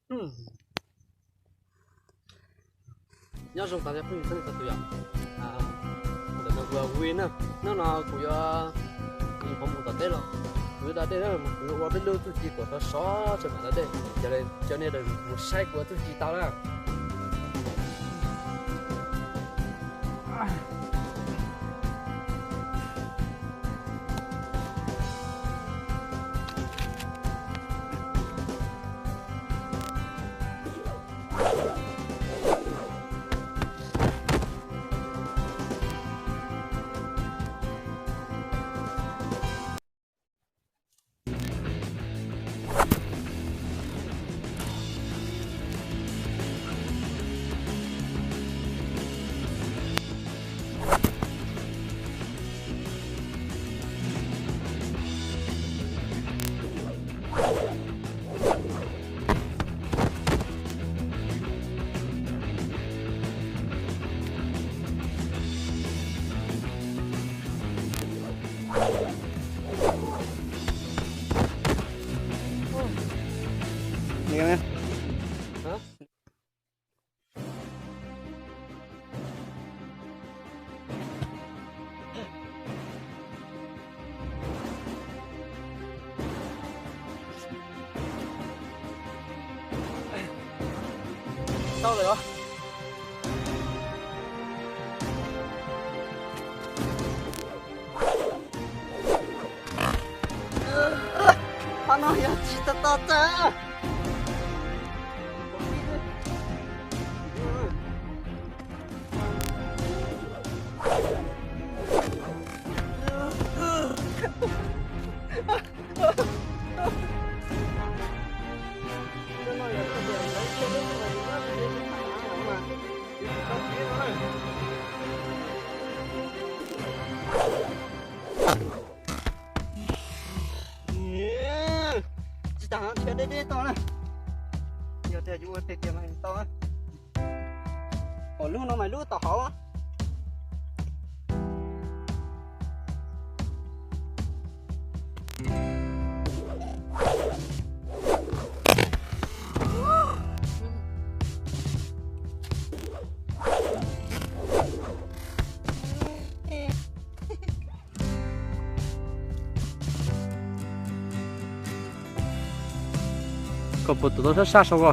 Nyob zoo tag nrho phooj ywg txhua leej txhua tus yom. Ntawm no kuv yog Win na, hnub no kuv yuav mus tom teb los, kuv yuav da dej na, kuv yuav ua peb lub txuj ci kom sov sov tso mam da dej. Cov nej mus saib kuv ua txuj ci tau na. Tau lawm os. Qhov no yog tsis tau tau txawj. Tsis tas nrhiav deb deb tau na. Yog tias yuav ua tiag tiag mas tau. Pom lub no mas lub tom hauv. Koj puas tuam tau sab sab saum ko?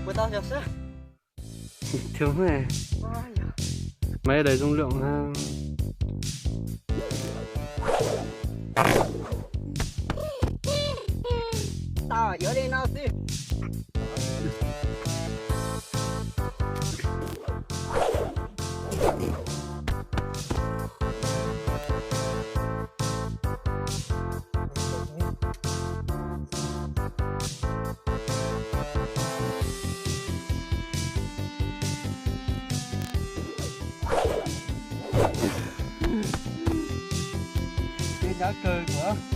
Ua tau yog xwb. Thiab, máy đài rung lượng ha. Tao yuav li no xwb. Ces nyav kawg kuv.